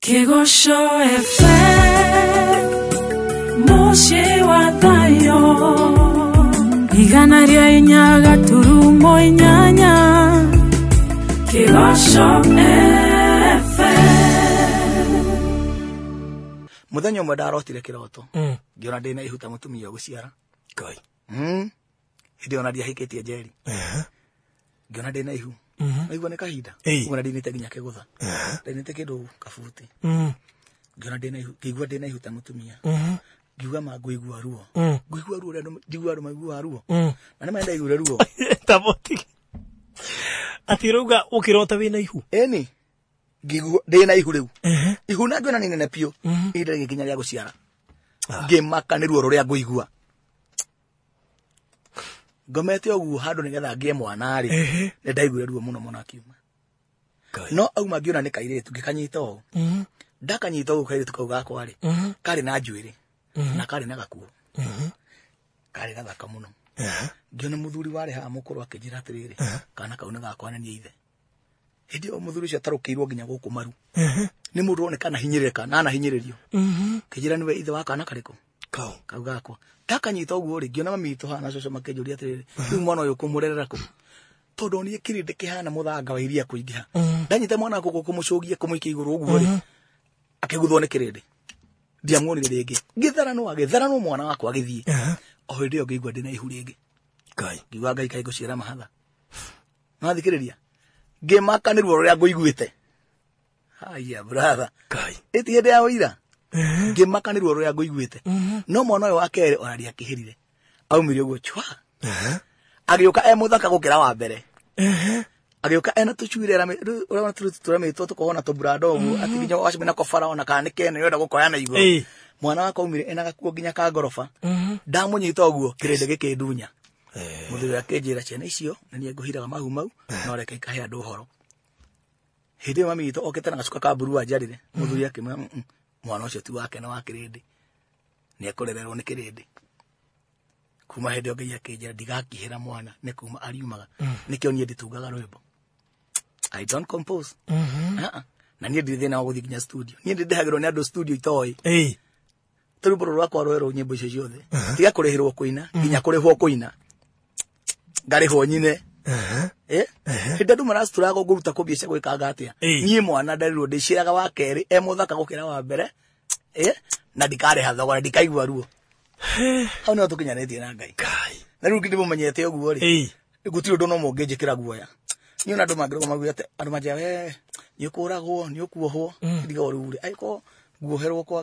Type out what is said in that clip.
Kĩgoco FM mũciĩ wa thayũ 104.8 Kĩgoco FM. Muthenya ũmwe ndarotire kĩroto ngĩona ndĩna ihu ta mũtumia ũgũciara. Ngai. Hĩndĩ ĩyo ona ndiahikĩtie Njeri. Ngĩona ndĩna ihu. Naigua nĩ kahinda. Ũguo ndinĩte nginya kĩgũtha. Ndinĩte kĩndũ kabuti. Ngĩona ndĩna ihu, ngĩigua ndĩna ihu ta mũtumia. Ngiuga ma ngũigua ruo. Ngũigua ruo ũrĩa njiguaga andũ maiguaga ruo. Na nĩ ma ndaiguire ruo. Taboti. Atĩ ũrauga ũkĩrota wĩna ihu? Ĩni. Ngĩigua ndĩna ihu rĩu. Ihu na ngĩona nĩ inene biũ. Ihinda rĩgĩkinya rĩa gũciara. Ngĩmaka nĩ ruo rũrĩa ngũigua. Ngomete ũguo handũ nĩgetha ngĩe mwana rĩ, nĩ ndaiguire ruo mũno mũno akiuma. No auma ngĩona nĩ kairĩtu ngĩkanyita ũũ. Ndakanyita ũguo kairĩtu kau gakwa rĩ, karĩ na njuĩrĩ na karĩ na gakuo. Karĩ gathaka mũno. Ngĩona mũthuri warĩ haha mũkũrũ akĩnjĩra atĩrĩrĩ, kana kau nĩ gakwa na niĩ ithe. Hĩndĩ ĩyo mũthuri ũcio atarũkĩirwo nginya gũkũ maru. Nĩ mũndũ woneka anahinyĩrĩrĩka na anahinyĩrĩrio. Kĩnjĩra nĩwe ithe wa kana karĩkũ? Kau. Kau gakwa. Ndakanyita ũguo rĩ, ngĩona mami witũ haha na cũcũ makĩnjũria atĩrĩrĩ, rĩu mwana ũyũ ũkũmũrerera kũ? Tondũ niĩ kĩrĩndĩ kĩhana mũthanga wa iria kũingĩha. Ndanyita mwana wakwa ũguo kũmũcũgia kũmũikia igũrũ ũguo rĩ, akĩguthwo nĩ kĩrĩndĩ. Ndiamuonire rĩngĩ. Ngĩtharanwo, agĩtharanwo mwana wakwa agĩthiĩ. O hĩndĩ ĩyo ngĩigua ndĩna ihu rĩngĩ. Ngai. Ngiuga Ngai kaĩ ngũciara mahatha. Nothikĩrĩria. Ngĩmaka nĩ ruo rũrĩa ngũiguĩte. Haya brother. Ngai. Ĩti hĩndĩ ya ũira. Ngĩmaka nĩ ruo rũrĩa ngũiguĩte. No mwana ũyũ wa kerĩ ona ndiakĩhĩrire. Aumire ũguo chwa. Agĩũka e mũthaka gũkĩra wa mbere. Agĩũka ena tũcuire ũrona tũrũtu tũramĩtwo tũkohwo na tũburanda ũguo atĩ nginya wacemania nako bara ona kana nĩ kene ũrenda gũkoya na igũrũ. Mwana wakwa aumire ena gakuo nginya ka ngoroba. Ndamũnyita ũguo kĩrĩndĩ gĩkĩndunya. Mũthuri akĩnjĩra ciana icio nĩ niĩ ngũhiraga mahu mau no reke ikahe andũ ũhoro. Hĩndĩ ĩyo mami witũ okĩte na gacuka ka mburu anjarĩre. Mũthuri akĩmwĩra mwana ũcio ti wake na wa kĩrĩndĩ. Nĩ ekũrererwo nĩ kĩrĩndĩ. Kuma hĩndĩ ĩyo Ngai akĩnjĩra ndigakĩhĩra mwana nĩ kuma ariumaga. Nĩkĩo niĩ nditungaga rwĩmbo. I don't compose. Na niĩ ndirĩ thĩna wa gũthiĩ nginya studio. Niĩ ndĩndĩhagĩrwo nĩ andũ studio itoĩ. Rwĩmbo rũrũ rwakwa rwerũ nyĩmbo icio ciothe. Tiga kũrĩhĩrwo kũina, nginya kũrĩhwo kũina. Ngarĩhwo nyine. Hĩndĩ andũ maracitũraga ngũruta kũ mbia cia gwĩkanga atĩa? Niĩ mwana nderirwo ndĩciaraga wa kerĩ e mũthaka gũkĩra wa mbere. Na ndikarĩha thogora, ndikaigua ruo. Hau nĩho tũkinyanĩtie na Ngai. Na rĩu ndĩmũmenyete ũguo rĩ, gũtirĩ ũndũ no mũngĩnjĩkĩra guoya. Niĩ ona andũ mangĩrũgama mauge atĩ andũ manjĩra we nĩ ũkũragwo, nĩ ũkuohwo, ndigagwo rĩu rĩ, angĩkorwo nguoherwo kwa